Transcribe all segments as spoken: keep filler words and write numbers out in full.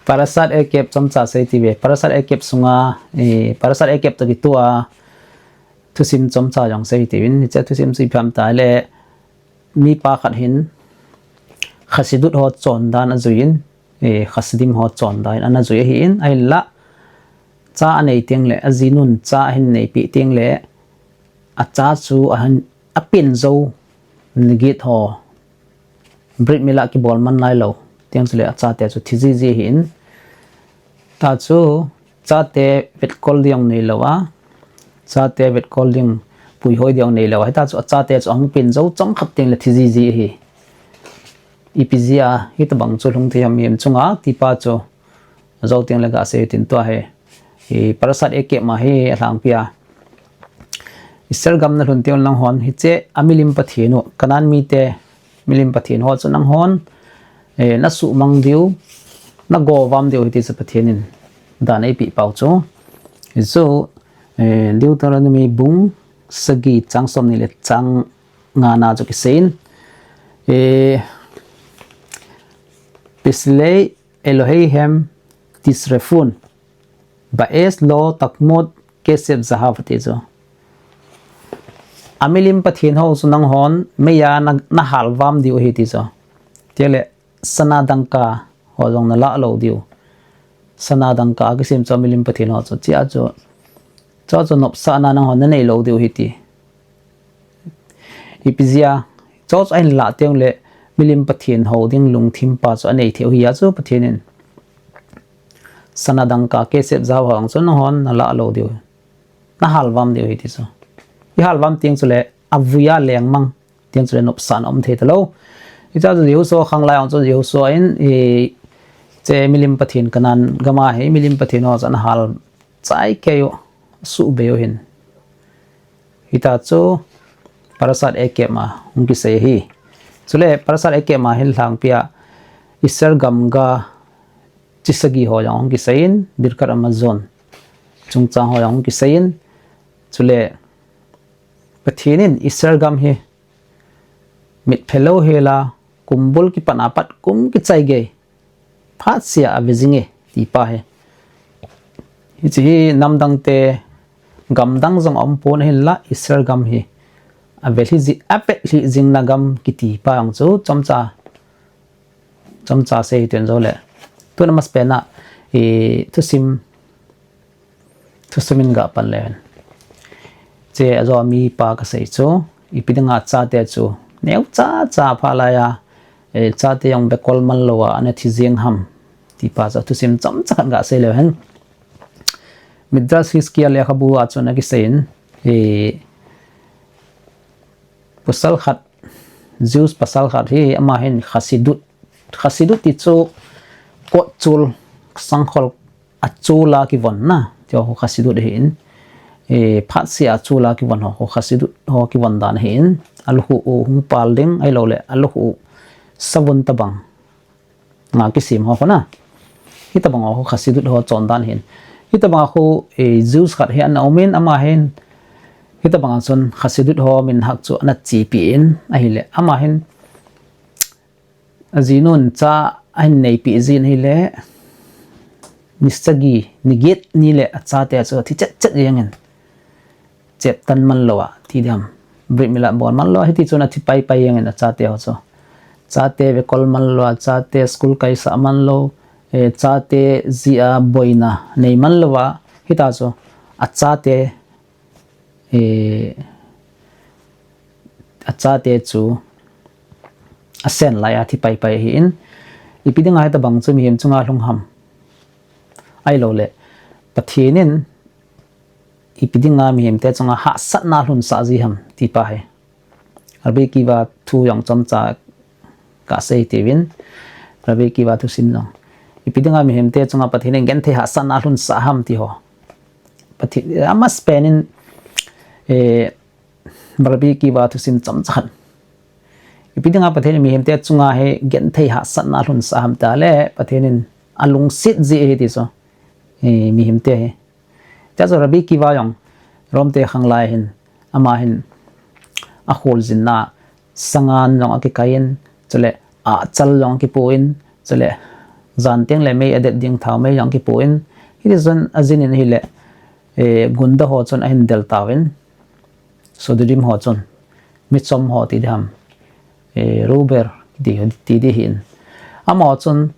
Parashat Eikev chomcha sei tive. Parashat Eikev sunga, eh, Parashat Eikev toh kitua thusim chomcha jong sei tive. Hiche thusim chu ipi ham tile, mipa khat hin Hasidut ho chondan ajuiyin, eh, Hasidim ho chondan ana jui ahin, ahinla cha anei teng le, ajinun cha ahin neipi teng le, acha chu ahin, apen jou, Neged ho, Brit Mila kibol man nailou teng chule achate chu thi jiji ahin. Tachu chate vetkol ding neilou a, chate vetkol ding puihoi ding neilou a, hitachu achate chu ahung pen jou chomkhat teng le thi jiji ahi. Ipi jeh a hitabang chu lhung thei ham mihem chunga tipa chu jou teng le gasei tin tua hi. Hi Parashat Eikev ma hi alhangpia. Israel gam nalhun teng nanghon hiche amilim pathen u, Canaan mite milim pathen ho chu nanghon, eh, nasuhmang diu, nagovam diu ahi ti chu Pathen in dan eipeh pau chu. Hichu, eh, Deuteronomy bung sagi chang somni le chang ngana chu kiseiyin, eh, B'Shalei Eloheihem tishrefun, ba'ez lo takmod kesef zahav ati chu. Amilim pathen ho chu nanghon meiya na, nahalvam diu ahi ti chu. Tile sana dangka ho jong nalah lou diu. Sana dangka kisem chu amilim pathen ho chu chia chu. Chu chu nopsahna nanghon nanei lou diu ahi ti. Ipi jeh a, chu chu ahin lah teng le milim pathen ho ding lungthim pa chu anei thei u ahi a chu Pathen in. Sana dangka kesef zahav ho chu nanghon nalah lou diu. Nahalvam diu ahi ti chu. Ihalvam teng chule avuiya lengmang teng chule nopsahna um thei talou. Hiche chu Jehoshua khanglai a chu Jehoshua in hiche milim pathen Canaan gam a hi milim pathen ho chu anahal chai kei u, asuhbei u ahin. Hitachu Parashat Eikev ma hung kisei ahi. Chule Parashat Eikev ma hin lhangpia Israel gamga chi sagi ho jong hung kiseiyin, Birkat Hamazon chungchang ho jong hung kiseiyin. Chule Pathen in Israel gam hi mitphe louhela kumbul kipat a pat kum kichai gei phatseh a ave jing e ti pa hi. Hiche hi namdang te gamdang jong aumpon ahinla Israel gam hi ave lhi jing, ave lhi jing na gam kiti pa jong chu chomcha, chomcha sei hitin jou le. Tuna masapen a, i thusim, thusim in gapan le hen. Hiche ajo mipa kasei chu, ipi dinga chate chu neocha cha phalai a, eh, chate jong bekol man lou a ana thi jeng ham ti pa chu thusim chomcha khat gasei le hen. Midrash Hizkiah lekhabu a chun akiseiyin, eh, pasal khat, Jews pasal khat hi ama hin Hasidut, Hasidut ti chu kot chul, sangkhol achul a kivon na, chu Hasidut ahin, eh, phatseh a achul a kivon ho, Hasidut ho kivon dan ahin, alukhuh u hung pal ding, ahilou le alukhuh u savun tabang nga kisem ho khu na. Hitabang ho Hasidut ho chondan ahin. Hitabang khu, eh, Jews khat hi ana um in ama hin. Hitabang a chun Hasidut ho minhag chu ana chepi in ahile ama hin ajinun cha ahin neipi jin ahile ni sagi, ni get ni le achate chu thi chet chet jeng in. Cheptan man lou a, ti diham. Brit Mila bol man lou a, hiti chun athi pai pai jeng in achate ho chu. Chate vekol man lou a, chate school kaisah man lou, eh, chate jia boina nei man lou a, hita chu achate, eh, achate chu asen lai a thi pai pai ahin. Ipi dinga hitabang chu mihem chunga lhung ham. Ahilou le, Pathen in ipi dinga mihemte chunga hahsatna lhunsah ji ham ti pa hi. Rabbi Akiva thu jong chomcha kasei tiuvin, Rabbi Akiva thusim jong. Ipi dinga mihemte chunga Pathen in genthei hahsatna lhunsah ham ti ho. Pathen, amasapen in, eh, Rabbi Akiva thusim chomcha khat. Ipi dinga Pathen in mihemte chunga hi genthei hahsatna lhunsah ham tile, Pathen in alungset ji ahi ti chu. Eh, mihemte hi. Tia chu Rabbi Akiva jong, Rome te khanglai hin, ama hin, akholjinna, sangan jong akikai in, chule, achal jong akipu in, chule, Jan teng le mei adet ding thao mei jong kipu in, hiti chun ajin in ahile, eh, gunda ho chun ahin del tauvin, Sododim ho chun, michom ho ti diham, eh, robber ti, ti di hin. Amaho chun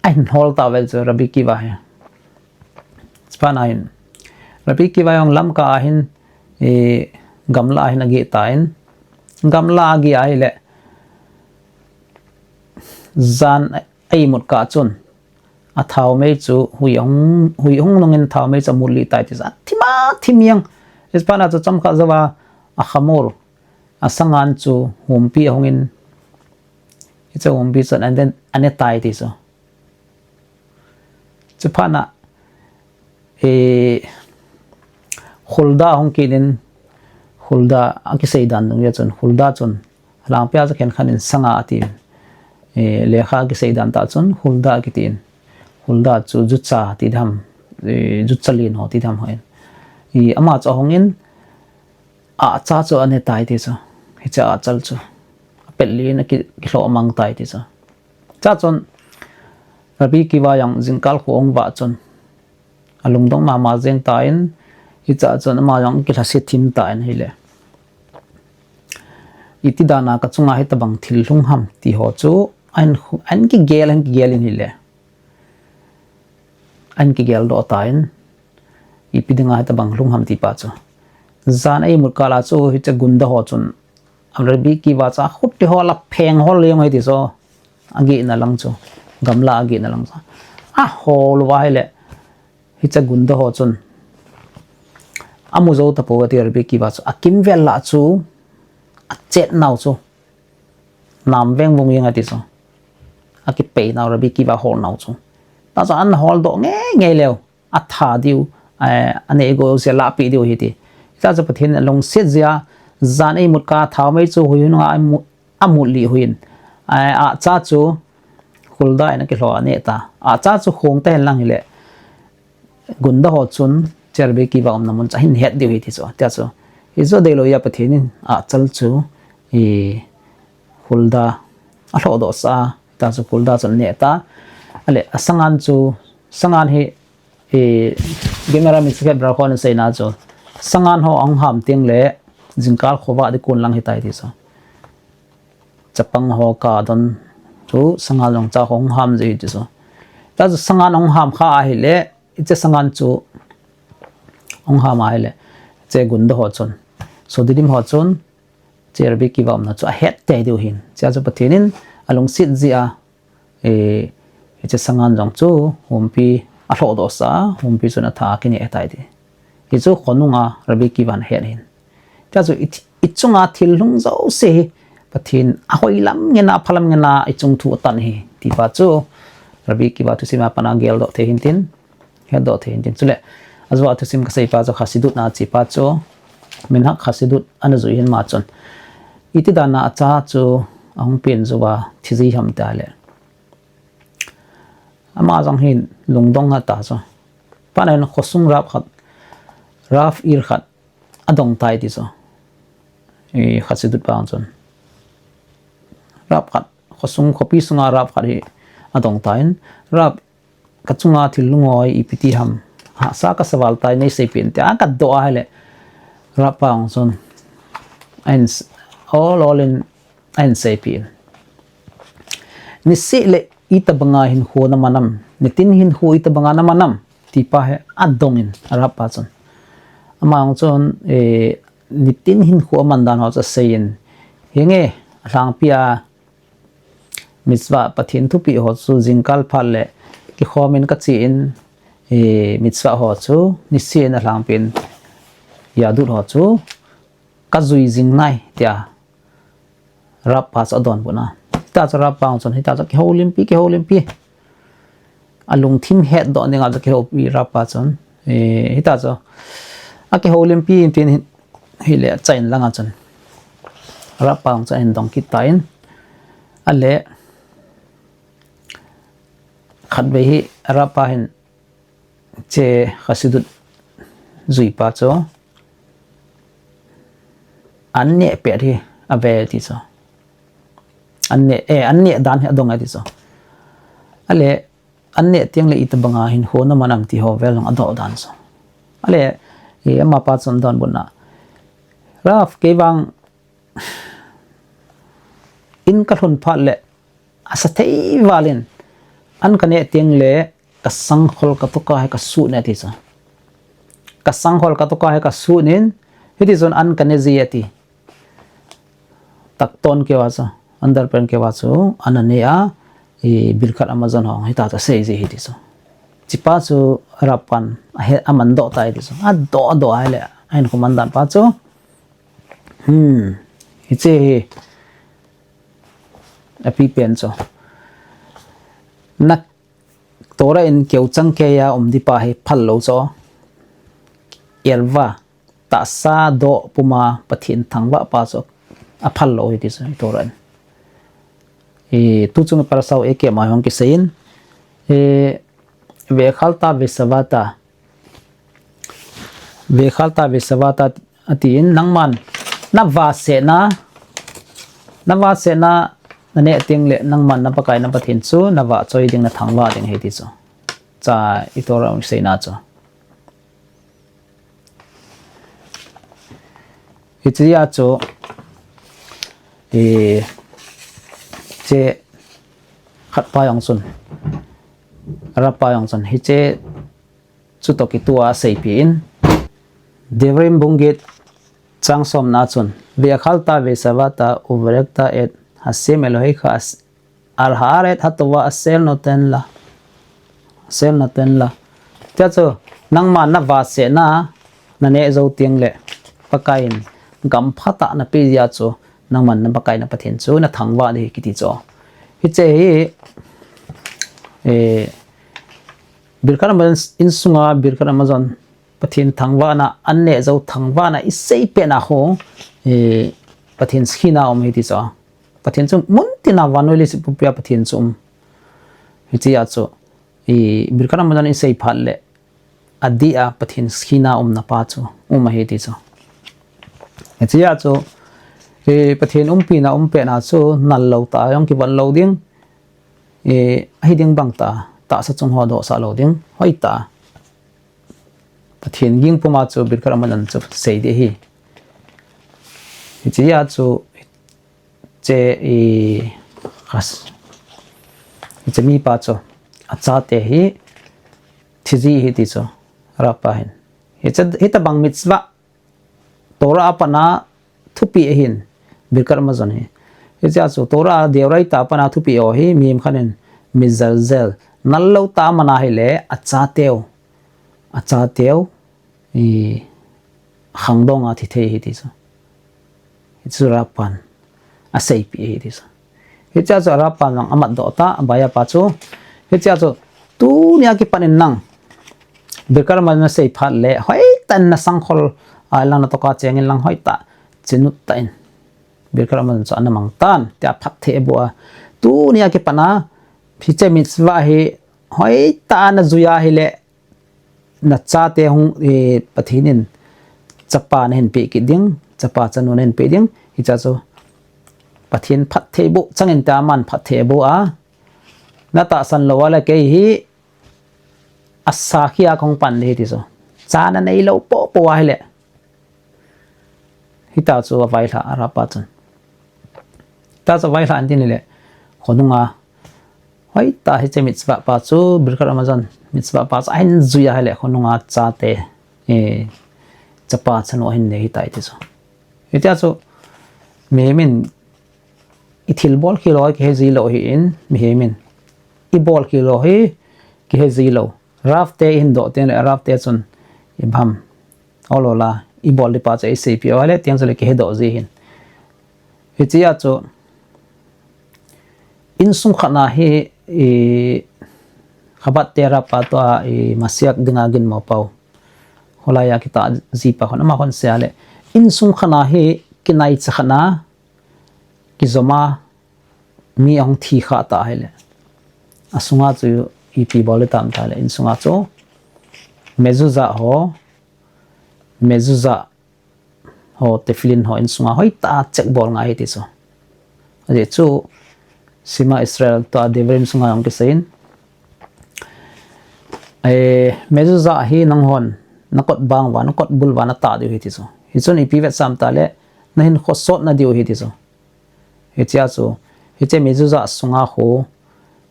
ahin hol tauve chu Rabbi Akiva hi. Chuphat na hin, Rabbi Akiva jong lamkai a hin, eh, gamla a hin ageh tan, gamla a ageh ahile, jan aimut kah chun, athao mei chu hui ahung, hui ahung nungin thao mei chu amut lih tai ti chu, athim a thim jeng. Chuphat na chu chomkhat jouva, a khamul, asangan chu humpi ahungin, hiche humpi chun ane, ane tai ti chu. Chuphat na, eh, Hulda ahung kit in, Hulda akisei dan dungjuia chun, Hulda chun, alangpia chu khenkhat in sanga ati, eh, lekha akisei dan tah chun, Hulda akitin, Hulda chu jucha ti diham, eh, jucha len ho ti diham hon. I, ama chu ahungin, ahcha chu ane tai ti chu. Hiche ahchal chu apet lin aki, kilhoh mang tai ti chu. Chua chun Rabbi Akiva jong jingkah kho ahung vah chun, alungdong mama jeng tan, hichea chun ama jong akilhaset thim tan ahile, iti dana kachunga hitobang thil lhung ham ti ho chu ahin, ahin kigel, ahin kigel in ahile, ahin kigel doh tan, ipi dinga hitobang lhung ham ti pa chu. Jan aimut kah a chu hiche gunda ho chun, Rabbi Akiva chu akhut te ho la pheng hol jeng ahi ti chu. Agehna lang chu, gamla agehna lang chu, ahol uva ahile, hiche gunda ho chun amu jou tapou ati Rabbi Akiva chu. Akimvel lah chu achet nau chu, nam veng vung jeng ati chu. Akipei nau, Rabbi Akiva hol nau chu. Tachu ana hol doh ngei ngei leu, atha diu, eh, anei go se lahpeh diu ahi ti. Hitia chu Pathen in alungset jeh a, jan eimut kah a thao mei chu hui nunga amut, amut lih hui in, eh, ahcha chu Hulda in akilhoh aneh ta. Ahcha chu khong ta hen lang hile, gunda ho chun hiche Rabbi Akiva umna mun chu ahin het diu ahi ti chu. Tia chu, hichu deilou a Pathen in ahchal chu, i, Hulda alhoh doh sah a, tia chu Hulda chun aneh ta. Ale, asangan chu, sangan hi, i, Gemara Masechet Berachot in aseina chu, sangan ho ahung ham teng le, jingkah khovah ding kon lang ahitai ti chu. Chapang ho kadon chu sangan jong cha ho hung ham ji ti chu. Tia chu sangan ahung ham kha ahile, hiche sangan chu ahung ham ahile, hiche gunda ho chun, Sododim ho chun, hiche Rabbi Akiva umna chu ahet tei diu ahin. Tia chu Pathen in alungset jeh a, eh, hiche sangan jong chu humpi alhoh doh sah a, humpi chun atha a kineh tai ti. Hichu khonunga Rabbi Akiva in ahet ahin. Tia chu i, i chunga thil lhung jouse hi Pathen in ahoi lam ngen a, apha lam ngen a i chung thu atan ahi ti pa chu Rabbi Akiva thusim a pat a gel doh thei hin tin, het doh thei hin tin. Chule, ajou a thusim kasei pa chu Chassidut a che pa chu, Minhag Chassidut ana jui hin ama chun, iti dana acha chu ahung pen jouva thi ji ham tile, ama jong hin lungdong ata chu. Pat na hin khosung Rav khat, Rav Ir khat adong tai ti chu. I, Chassidut pa chun, Rav khat, khosung, khopi sunga Rav khat hi adong tan, Rav, kachunga thil lhung ho hi ipi ti ham, hahsa kasa val tai, nei seipeh in, tia kadoh ahile, Rav pa chun, ahin, ol ol in ahin seipeh in, niseh le itobanga hinkho naman am, nitin hinkho itobanga naman am, ti pa hi adong in, Rav pa chun. Ama chun, eh, nitin hinkho aman dan ho chu asei in, hinge, alhangpi a mitzvah, Pathen thupeh ho chu jingkah phat le kikhom in kache in, eh, mitzvah ho chu niseh in alhangpi in Yahudut ho chu kajui jing nai, tia Rav pa chu adonbut na. Hitia chu Rav pa chun, hitia chu kihoulimpi, kihoulimpi, alungthim hetdoh dinga chu kihoupi Rav pa chun. Eh, hitia chu akihoulimpi in tin hi, hile achaina langa chun Rav pa chun ahin dong kit tan. Ale, khatvei hi Rav pa hin hiche Chassidut jui pa chu, an neh pet hi ave ti chu. An neh, eh, an neh dan hi adong e ti chu. Ale, an neh teng le itobanga hin hona man am ti ho vel jong adoh dan chu. Ale, e, amapa chun adonbutna, Rav, kei vang in kalhun phat le asa thei valin an kaneh teng le kasangkhol katoka hi kasut e ati chu. Kasangkhol katoka hi kasut in, hiti chun an kaneh ji ati. Takton keu a chu, underpant keu a chu, an aneh a, i Birkat Hamazon hung hita chu asei ji hiti chu. Hichepa chu Rav pan ahe, amandoh tai ti chu. Adoh, adoh ahile, ahin khoman dan pa chu. Hmm, hiche hi, apipen chu. Na Torah in keu chang keiya um dipa hi phal lou chu. Elva, tahsa doh puma Pathen thangvah pa chu aphal lou hiti chu, Torah in. E, tuchung parasha u ekem a hung kisei in, e, Ve'akhalta ve'shavata, Ve'akhalta ve'shavata atin, nangman navah sena, navah sena naneh teng le nangman na Pakai na Pathen chu navahchoi ding, nathangvah ding ahi ti chu. Cha i Torah in seina chu. Hichea chu, e, hiche khatpa jong chun, Rav pa jong chun, hiche chutoh kitoh a aseipeh in, Devarim bung get chang somna chun, Ve'akhalta ve'shavata uvarekta et Hashem Elohecha as-, al ha'aretz hatova asher noten la, asher noten la. Tia chu, nangma navah sena, naneh jou teng le, Pakai in gam phatah napeh jeh a chu, nangman na Pakai na Pathen chu nathangvah ding ahi kiti chu. Hiche hi, eh, Birkat Hamazon insunga, Birkat Hamazon Pathen thangvahna, an neh jou thangvahna iseipehna ho, eh, Pathen skhina um ahi ti chu. Pathen chu mun tina vannoi leiset pumpi a Pathen chu um. Hichea chu, i Birkat Hamazon isei phat le, adeh a Pathen skhina umna pa chu um ahi ti chu. Hichea chu, i Pathen umpina umpehna chu nal lou tah a jong kivon lou ding. I, ahi ding bang tah, tahsa chung ho dohsah lou ding, hoitah. Pathen ging puma chu Birkat Hamazon chu sei ding ahi. Hichea chu, hiche i, khas, hiche mipa chu, achate hi, thi ji ahi ti chu, Rav pa hin. Hiche, hitobang mitzvah, Torah a pat a thupeh ahin, Birkat Hamazon hi. Hichea chu Torah deoraita a pat a thupeh ho hi, mihem khat in mizalzel, nal lou tah a aman ahile, achateu, achateu, i, khangdong a thi thei ahi ti chu. Hichu Rav pan aseipeh ahi ti chu. Hichea chu Rav pan jong amatdoh tah, abai a pa chu. Hichea chu, tunia kipat in nang Birkat Hamazon nasei phat le, hoitah in nasangkhol a lang, natoka cheng in lang hoitah, chinut tah in Birkat Hamazon chu ana mang tan, tia phatthei aboh a. Tunia kipat a, hiche mitzvah hi, hoitah a najui ahile, nachate hung, eh, Pathen in chapa nahin peh kit ding, chapa chanu nahin peh ding, hichea chu Pathen phatthei aboh chang in tia aman phatthei aboh a, natahsan lou a le kei hi asa khia kahung pan ding ahi ti chu. Cha nanei lou popo ahile. Hita chu availhah a Rav pa chun. Hita chu availhah in tin le, khonunga, hoitah hiche mitzvah pa chu, Birkat Hamazon mitzvah pa chu ahin jui ahile, khonunga chate, eh, chapa chanu ahin nei ahitai ti chu. Hitia chu, mihem in i thilbol khel ho hi kihe ji lou ahin, mihem in i bol khel ho hi kihe ji lou. Rav te i hin doh teng le, Rav te chun i bang ol ol a i bol ding pa chu eiseipeh u ahile, tiang chu le kihe doh ji ahin. Hichea chu, insung khat na hi, i, Chabad te Rav pa toh a, i, Mashiach dinga ginmo pau. Kholai a kitah ji pa khun, ama khun asei le. Insung khat na hi, kinaicha khat na, kijom a, mi ahung thi kha ta ahile. Asunga chu ipi bol ding tam tile, insunga chu mezuzah ho, mezuzah ho, tefillin ho insunga hoitah a check bol ngai ahi ti chu. Ajeh chu Shema Israel toh a Devarim sunga jong kisei in, Eh, mezuzah hi nanghon, nakot bang uva, nakot bul uva natah diu ahi ti chu. Hichun ipi vetsam tale, nahinkho sotna diu ahi ti chu. Hichea chu, hiche mezuzah sunga khu,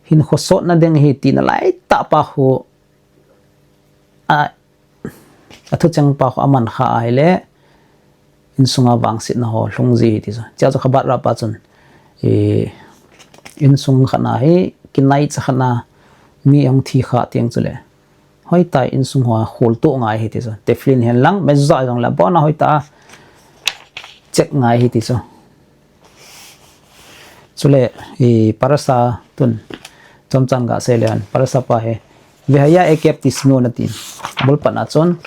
hinkho sotna ding ahi tina laitah pa khu, a, athucheng pa khu aman kha ahile, insunga vangsetna ho lhung ji ahi ti chu. Hichea chu Chabad Rav pa chun, eh, insung khat na hi, kinaicha khat na, mi ahung thi kha teng chule. Hoitah insung ho kholtoh ngai ahi ti chu. Tefillin hen lang, mezuzah jong le abon a hoitah check ngai ahi ti chu. Chule, eh, parasha tun, chomchan gasei leu hen, parasha pa hi, Vehaya ekev tishme'u nati. Bulpat na chun,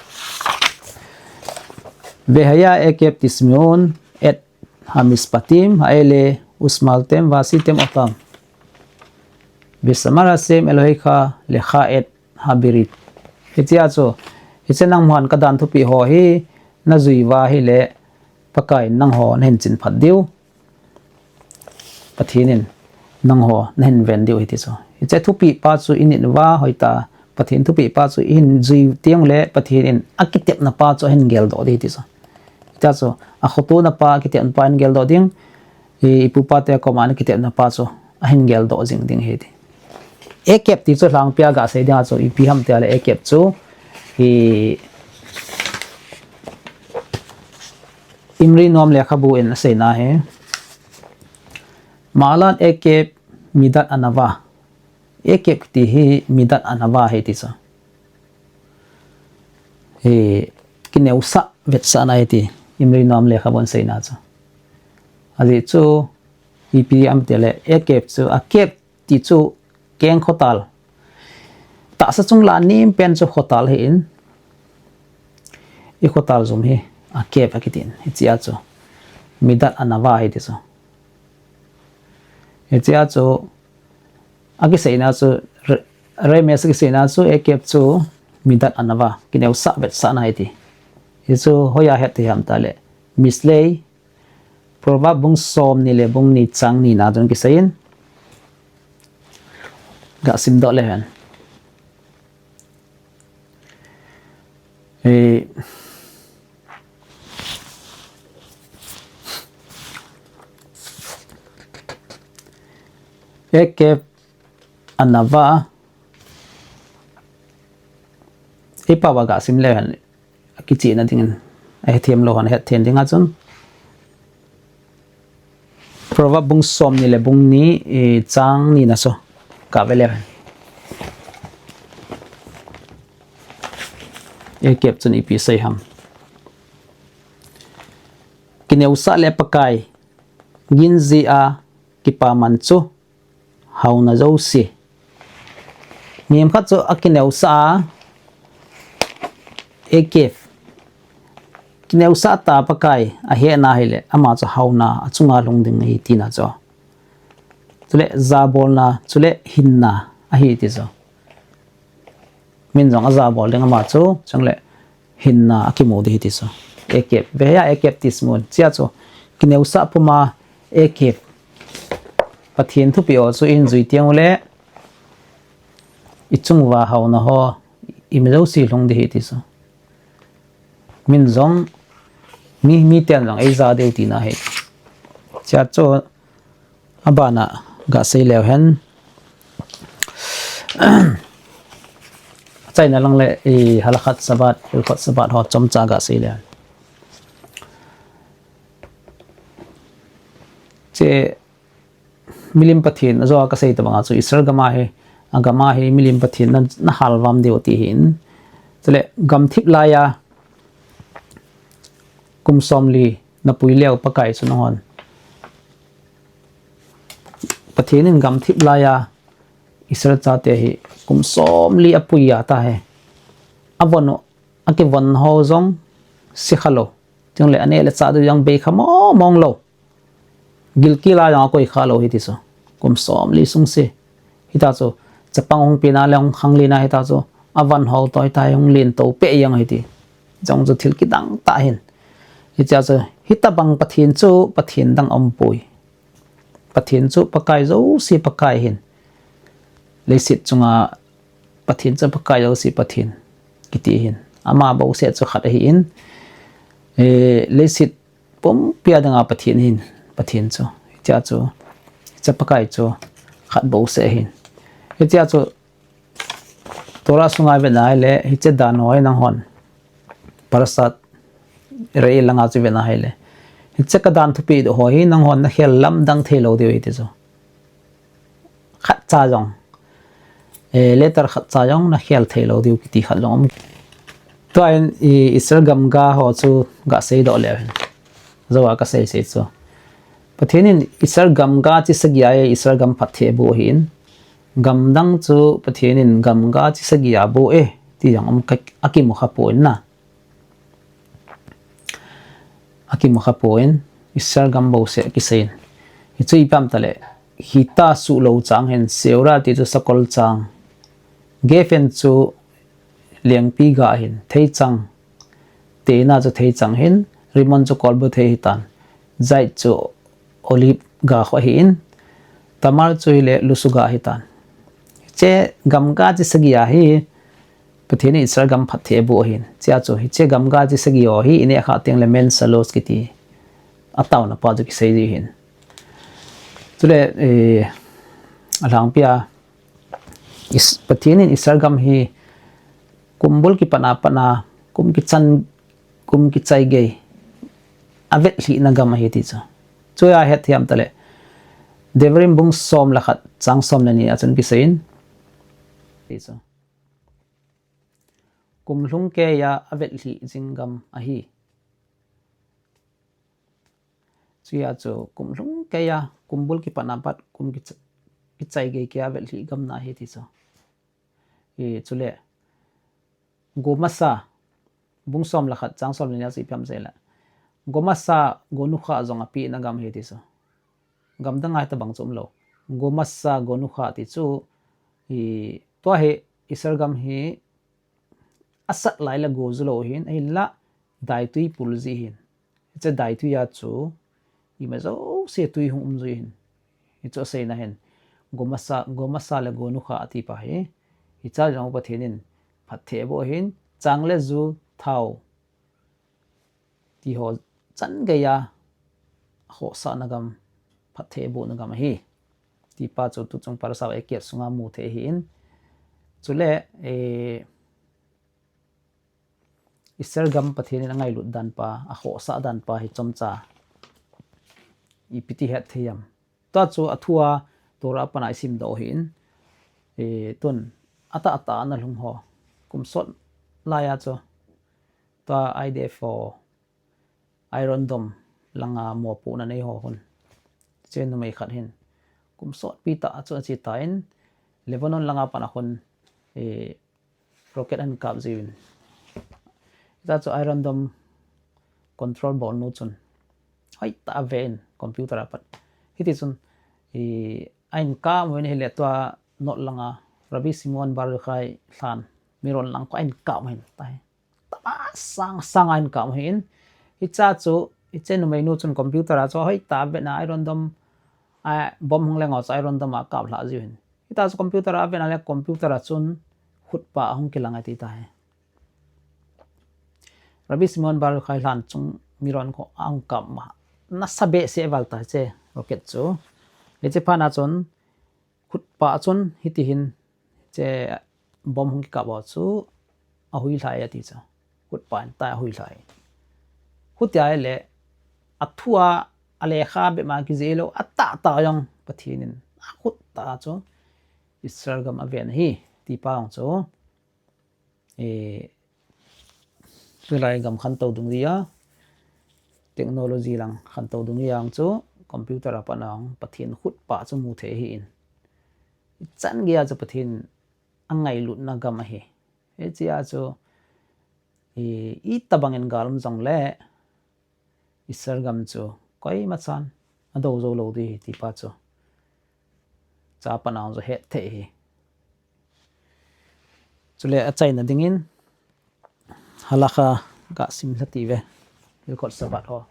Vehaya ekev tishme'u et hamishpatim ha'ele ushma'atem va'asitem otam. V'shamar Hashem Elohecha lecha et haberit. Hichea chu, hiche nangman kadan thupeh ho hi najui uva ahile, Pakaiyin nangho nahin chinphat diu. Pathen in nangho nahin ven diu ahi ti chu. Hiche thupeh pa chu init uva hoitah, Pathen thupeh pa chu ihin jui teng le, Pathen in akitepna pa chu ahin geldoh ding ahi ti chu. Hichea chu, akhoto na pa, akitepna pa ahin geldoh ding, i, ipu ipa te koma akitepna pa chu ahin geldoh jing ding ahi ti. Ekev ti chu lhangpia gasei dinga chu ipi ham tile ekev chu, i, Imri Noam lekhabu in aseina hi, Ma'alat ekev midat anava. Ekev ti hi midat anava ahi ti chu. Hi, kineosah vetsahna ahi ti, Imri Noam lekhabun seina chu. Ajeh chu, ipi ham tile, ekev chu, akev ti chu, keng khotal. Tahsa chung lah a nem pen chu khotal ahin, i khotal jum hi, akev akitin, hichea chu, midat anava ahi ti chu. Hichea chu, akiseina chu, re-, remes akiseina chu, ekev chu, midat anava, kineosah vetsahna ahi ti. Hichu, hoiya het thei ham tile, Mishlei, Proverb bung somni le bung ni chang ni na chun kiseiyin. Gasim doh leu hen. Eh, ekev anava. Ipi ham gasim leu hen. Akichihna dingin, ahethem lou hon, ahethem dinga chun. Proverb bung somni le bung ni, i, chang ni na chu. Kave leu hen. Ekev chun ipi sei ham. Kineosah le Pakai, gin jeh a kipaman chu, haona jouse. Mihem khat chu akineosah a, ekev. Kineosah tah Pakai ahehna ahile, ama chu haona achunga lhung ding ahi tina chu. Chule jabolna, chule hinna ahi ti chu. Min jong ajabol ding ama chu, chule hinna akimu ding ahi ti chu. Ekev, vehaya ekev tishme'u. Hichea chu, kineosah puma ekev. Pathen thupeh ho chu ihin jui teng ule, ichung uva haona ho, ima jouse lhung ding ahi ti chu. Min jong, mi, miten jong eija diu tina ahi. Hichea chu, abana gasei leu hen. Achaina lang le, i, Halakhat Shabbat, Hilchot Shabbat ho chomcha gasei leu hen. Hiche milim pathen, ajo a kasei tabanga chu Israel gam a hi, agam a hi milim pathen na, nahal vam diu ti ahin. Chule gamthip laiya, kum somli, napui leu Pakai chu nanghon. Pathen in gamthip laiya, Israel chate hi, kum somli apui a tahe. Avon u, akivon ho jong, se kha lou. Chule aneh le chah diu jong bei kha mong mong lou. Gilkel a jong akoi kha lou ahi ti chu. Kum somli sung se. Hita chu, chapang hung pena le hung khanglen a hita chu, avon ho toh hita hung len to peh jeng ahi ti. Jong chu thil kidang tah ahin. Hichea chu, hitabang Pathen chu, Pathen dang aumpoi. Pathen chu, Pakai jouse Pakai ahin. Leiset chunga Pathen chu Pakai jouse Pathen kiti ahin. Ama bouseh chu khat ahin. Eh, leiset pumpi a dinga Pathen ahin, Pathen chu. Hichea chu, hiche Pakai chu khat bouseh ahin. Hichea chu Torah sunga ivet na ahile, hiche dan ho hi nanghon. Parashat Re'eh langa chu ivet na ahile, hiche ka dan thupeh ho hi nanghon nakhel lamdang thei lou diu ahi ti chu. Khatcha jong, eh, letter khatcha jong nakhel thei lou diu kiti khat jong um. Tua hin i Israel gamgi ho chu gasei doh leu hen. Jou a kasei sei chu, Pathen in Israel gamgi chi sagi a Israel gam phatthei aboh ahin. Gamdang chu Pathen in gamgi chi sagi a aboh e ti jong um ka, akimu kha poi na. Akimu kha poi, Israel gam bouseh kisei in. Hichu ipi ham itile, hita suh lou chang ahin, seorah ti chu sakol chang. Gefen chu lengpi ga ahin, theichang. Te'anah chu theichang ahin, Rimmon chu kolbu thei ahitan. Zait chu olive ga kho ahin, Tamar chu ahile lusu ga ahitan. Hiche gamgi chi sagi a hi Pathen in Israel gam phatthei aboh ahin. Hichea chu, hiche gamgi chi sagi ho hi ineh khah teng le Ma'aser Shalosh kiti, ataona pa chu kisei ji ahin. Chule, eh, alhangpi a, Is-, Pathen in Israel gam hi kum bul kipat a pat a, kum kichan, kum kichai gei avet lhih na gam ahi ti chu. Chuti a het thei ham itile, Devarim bung som le khat, chang som le ni a chun kisei in, ti chu. Kum lhung keiya avet lhih jing gam ahi. Chuti a chu kum lhung keiya, kum bul kipat a pat, kum kicha-, kichai gei keiya avet lhih gam na ahi ti chu. I chule, Gomasa, bung som le khat, chang som le ni a chu ipi ham itile, Gomasa, Gonukha jong apeh na gam ahi ti chu. Gamdang a hitabang chu umlou. Gomasa, Gonukha ti chu, i, tua hi Israel gam hi asat lai le go ju lou ahin, ahinla daitwi pul ji ahin. Hiche daitwi a chu ima jouse twi hung um ji ahin. Hichu aseina ahin. Gomasa, Gomasa le Gonukha ati pa hi. Hichea jong Pathen in phatthei aboh ahin, chang le ju, thao, ti ho chan geiya khohsah na gam, phatthei aboh na gam ahi. Ti pa chu tuchung Parashat Vayikra sunga mu thei ahin. Chule, eh, Israel gam Pathen in angailut dan pa, akhohsah dan pa hi chomcha ipi ti het thei ham. Tua chu athua Torah a pat a isim doh ahin. Eh, tun, atah atah a ana lhung ho. Kum sot lai a chu, tua I D F ho, Iron Dome langa mopohna nei ho hin. Hiche numei khat hin. Kum sotpi tah a chu ache tan, Lebanon langa pat a hin, eh, rocket ahin kap jiuvin. Hitia chu Iron Dome control bolnu chun hoitah a ave in computer a pat. Hiti chun, i, ahin kap uvin ahile tua north langa Rabbi Shimon Bar Yochai lhan Meron lang kho ahin kap uvin tai. Tah sang sang a ahin kap uvin. Hichea chu, hiche numeinu chun computer a chu hoitah a avet na Iron Dome, a, bomb hung leng ho chu Iron Dome a kap lhah jiuvin. Hitia chu computer a avet na le computer a chun khutpa ahung kilang e ti tai. Rabbi Shimon Bar Yochai lhan chung Meron kho ahung kap ma. Nasa behseh val tai hiche rocket chu. Hiche phat na chun khutpa chun hiti hin hiche bomb hung kikap ho chu ahuilhai ati chu. Khutpa in tai ahuilhai. Hutia ahile athua, alekha bep ma kijih lou, atah tah jong Pathen in akhut tah a chu Israel gam aven ahi, ti pa jong chu. Eh, tulai gam khantou dungjui a, technology lang khantou dungjui a chu computer a pat a Pathen khutpa chu mu thei ahin. Ichan geiya chu Pathen angailutna gam ahi. Hichea chu, i, itobang in gal um jongle, Israel gam chu koima chan adou jou lou ding ahi ti pa chu. Chapa nang chu het thei ahi. Chule achaina dingin, Halakha kasim lha ti ve. Hilchot Shabbat ho.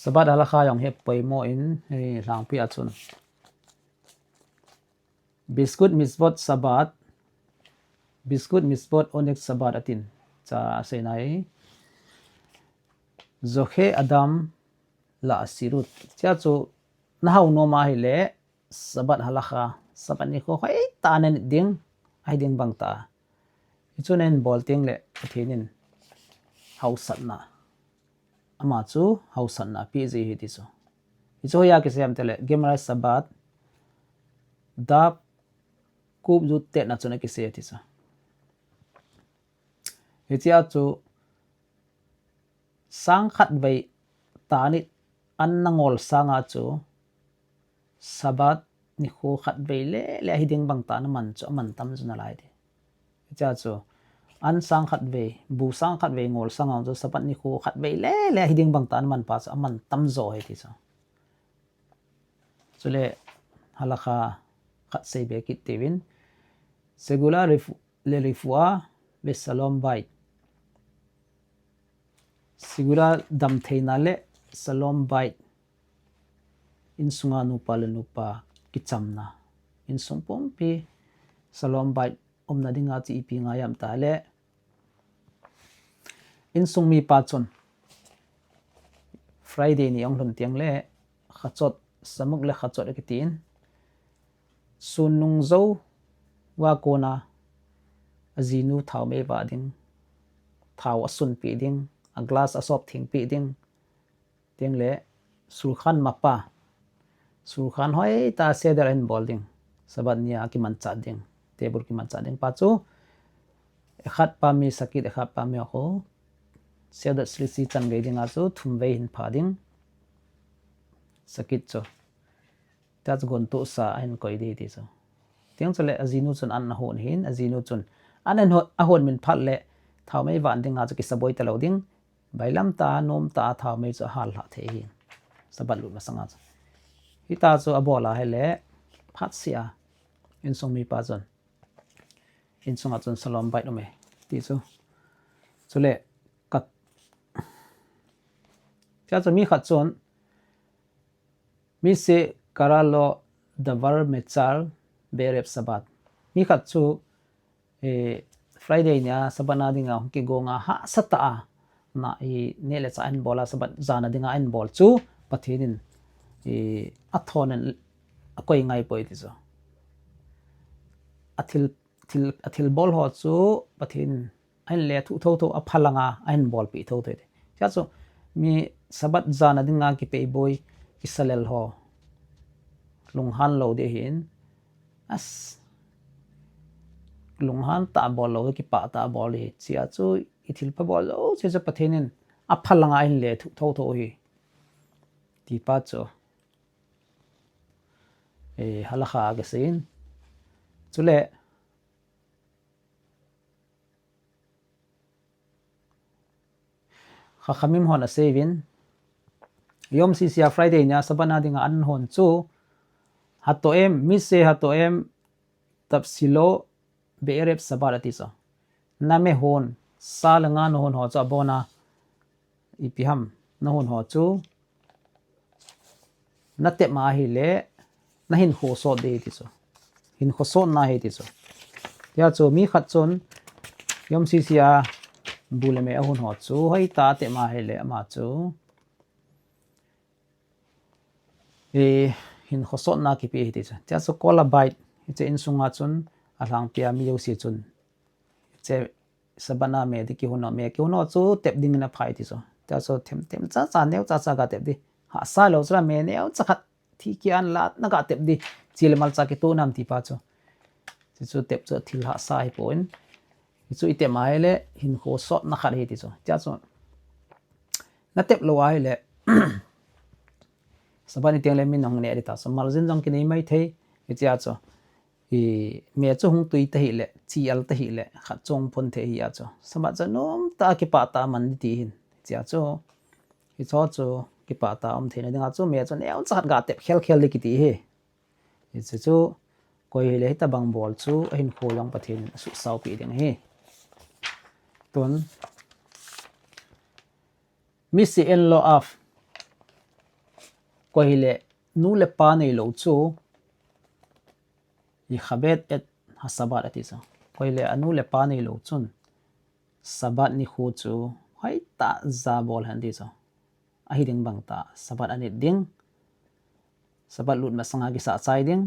Sabbath halakha jong hi poimo in, eh, lhangpi a chun. Bishkut mitzvot Shabbat, Bishkut mitzvot oneg Shabbat atin. Cha asei nai. Zoche Adam la asirut. Chia chu nahao nom ahile, Sabbath halakha, Sabbath nikho hoitah a nit ding, ahi ding bang ta. Hichu nahin bol teng le, Pathen in haosatna. Ama chu haosatna ape ji ahi ti chu. Hichu hoiya kisei ham tile, Gemara Shabbat, daf kuf yud tet na chun akisei ti chu. Hichea chu sang khat vei tanit an nangol sanga chu Sabbath nikho khat vei le le ahi ding bang ta naman chu aman tam chu nalai ti. Hichea chu an sang khat vei, bu sang khat vei ngol sanga chu Sabbath nikho khat vei le le ahi ding bang ta naman pa chu aman tam jo ahi ti chu. Chule halakha khat sei be kit teuvin, Segula le refuah ve Shalom Bayit. Segula damtheina le Shalom Bayit. Insunga nupa le nupa kichamna. Insung pumpi Shalom Bayit umna dinga chu ipi ngai ham tile, insung mipa chun Friday ni ahung lhun teng le khachot, samuk le khachot akitin, sun nung jou a kona ajinu thaomei vah ding, thao asunpeh ding, a glass asop thengpeh ding, teng le shulchan mapa, shulchan hoitah a seder ahin bol ding. Sabbath nia kimanchah ding, table kimanchah ding pa chu, echad pam mi sakit, echad pam mi aho, seder shlishit chan gei dinga chu thum vei hin pha ding. Sakit chu. Tia chu gon tohsa ahin koi ding ti chu. Teng chule ajinu chun an ahon hin, ajinu chun an ahon, ahon min phat le thaomei vah dinga chu kisaboi talou ding. Bailam tah, nom tah a thaomei chu ahal lhah thei ahi. Sabbath lut masanga chu. Hitia chu abol ahile, phat sea, insung mipa chun, insunga chun Shalom Bayit ume ti chu. Chule, kat. Tia chu mi khat chun, Mi se kara lo davar mechal be'erev Shabbat. Mi khat chu, eh, Friday nia Sabbath na dinga hung kigonga hahsa tah a, na i neh le chah ahin bol a Sabbath jana dinga ahin bol chu Pathen in, eh, athon in akoi ngai poi ti chu. Athil, thil, athil bol ho chu Pathen in ahin lethuh thotho, aphalanga ahin bolpeh thotho ti. Tia chu mi Sabbath jana dinga kipeiboi, kisalel ho lunghan lou ding ahin, as, lunghan tah bol lou, kipah tah bol ding ahi. Tia chu i thilpha bol jouse chu Pathen in aphalanga ahin lethuh thotho ahi. Ti pa chu, eh, halakha akisei in. Chule, Chachamim hon asei uvin, Yom Sisi a Friday nia Sabbath na dinga an hon chu, Hato'em, mi se hato'em tafsilo be'erev Shabbat ati chu. Na mehon, sa le nga nahon ho chu abona, ipi ham, nahon ho chu, na tep ma ahile, na hinkho sot ding ahi ti chu. Hinkho sotna ahi ti chu. Tia chu mi khat chun, Yom Sisi a bu le me ahon ho chu, hoitah a tep ma ahile, ama chu, eh, hinkho sotna kipe ahi ti chu. Tia chu kol a bait, hiche insunga chun, alhangpia mi jouse chun, hiche Sabbath na me ding kihon ho, me kihon ho chu tep ding in aphai ti chu. Tia chu them, them cha cha, neo cha cha ga tep ding. Hahsa lou chu la me neo cha khat thi kian la na ga tep ding. Chi le mal cha kitoh nam ti pa chu. Ti chu tep chu thil hahsa ahipon. Hichu i tep ma ahile hinkho sotna khat ahi ti chu. Tia chu na tep lou ahile Sabbath ni teng le min hung neh ding ta chu. Maljin jong kinei mai thei. Hichea chu. I me chu hung tui tahih le, chi al tahih le, khat chu hung phon thei ahi a chu. Sabbath chu nom tah a kipah tah a man ding ti ahin. Hichea chu, hicho chu kipah tah a um theina dinga chu me chu neo cha khat ga tep khel khel ding kiti ahi. Hichu chu, koi hile hitabang bol chu, ahinkho jong Pathen in asuhsao peh ding ahi. Tun, Mi se en lo af. Koi hile nu le pa neilou chu Yechabed et haShabbat ati chu. Koi hile anu le pa neilou chun Shabbat nikho chu hoitah a ja bol hen ti chu. Ahi ding bang tah, Shabbat anit ding, Shabbat lut masanga kisah chai ding,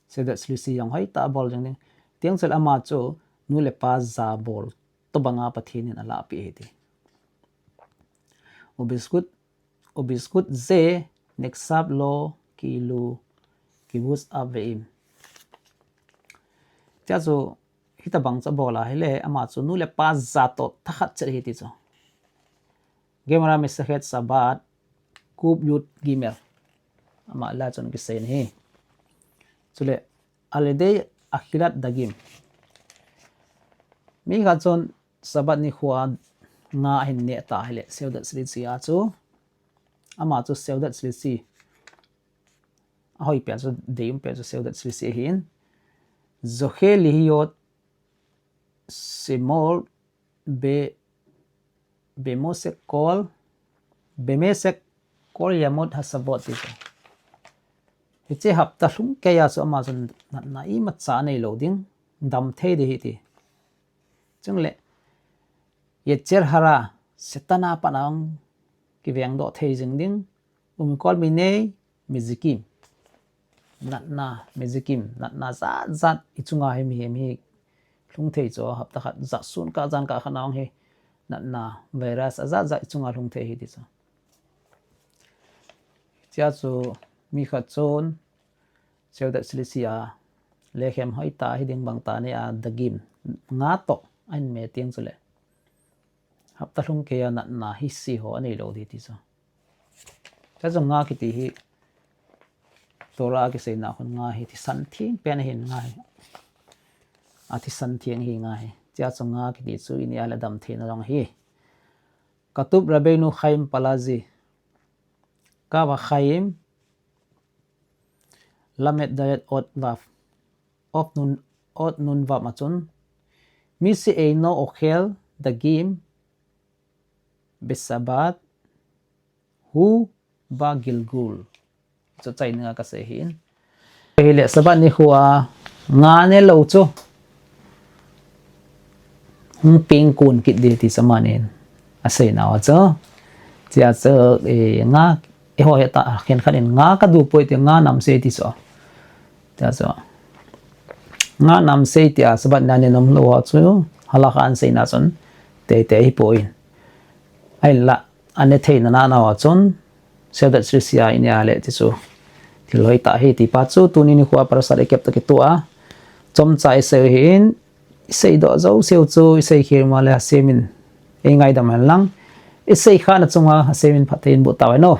Seudat Shlisi jong hoitah a bol jing ding. Tiang chule ama chu nu le pa ja bol tobanga Pathen in alahpeh ahi ti. ובזכות, ובזכות זה נחשב לו כאילו כיבוש אב ואם. Tia chu hitabang chu abol a hile ama chu nu le pa ja toh thakhat chet ahi ti chu. Gemara Masechet Shabbat, Kuf Yud Gimel. Ama la chun kisei ahi. Chule, על ידי אכילת דגים. Mi khat chun Shabbat nikho a nga ahin neh ta hile, Seudat Shlisi a chu, ama chu Seudat Shlisi, ahoi pen chu, deium pen chu Seudat Shlisi ahin, זוכה להיות שמור ב-, במשך כל, במשך כל ימות השבועות ti chu. Hiche hapta lhung keiya chu ama chun natna imacha neilou ding, dam thei ding ahi ti. Chule, יצר הרע, Satan a pat a hung kivengdoh thei jing ding, ומכל מיני מזיקים. Natna, מזיקים, natna jat jat ichunga hi mihem hi lhung thei chu, hapta khat ja sun kah jan kah khat a hi natna virus ajat jat ichunga lhung thei ahi ti chu. Tia chu mi khat chun Seudat Shlisi a lechem hoitah a hi ding bang tah a ne a, דגים, nga toh ahin me tiang chule hapta lhung keiya natna hise ho aneilou ding ti chu. Tia chu nga kiti hi Torah a kiseina khun nga hi thisan theng pen ahin, nga hi athisan theng ahi, nga hi. Tia chu nga kiti chu ini a le dam theina jong ahi. כתב רבינו חיים פלאזי, קו החיים, למד ד' אות ו', אות נ', אות נ' ו' a chun, מי שאינו אוכל דגים בשבת הוא בגלגול. Chu achaina a kasei ahin. Hile Shabbat nikho a nga nelou chu hung peng kon kit ding ti chu amanin aseina a chu. Tia chu, eh, nga, eiho hetah khenkhat in nga kadu poi ti, nga namse ti chu. Tia chu nga namse tia Shabbat ni a ne nom lou ho chu halakha a aseina chun teitei ahipoi. Ahinla, ane theina nana a chun, Seudat Shlisi a ine a le ti chu thil hoitah ahi ti pa chu tuni nikho a parashat Ekev toh kitoh a chomcha isei u ahin, isei doh jouse u chu isei khel ma le Hashem in eingaidam hen lang, isei khah na chunga Hashem in phatthei eiboh tau hen o.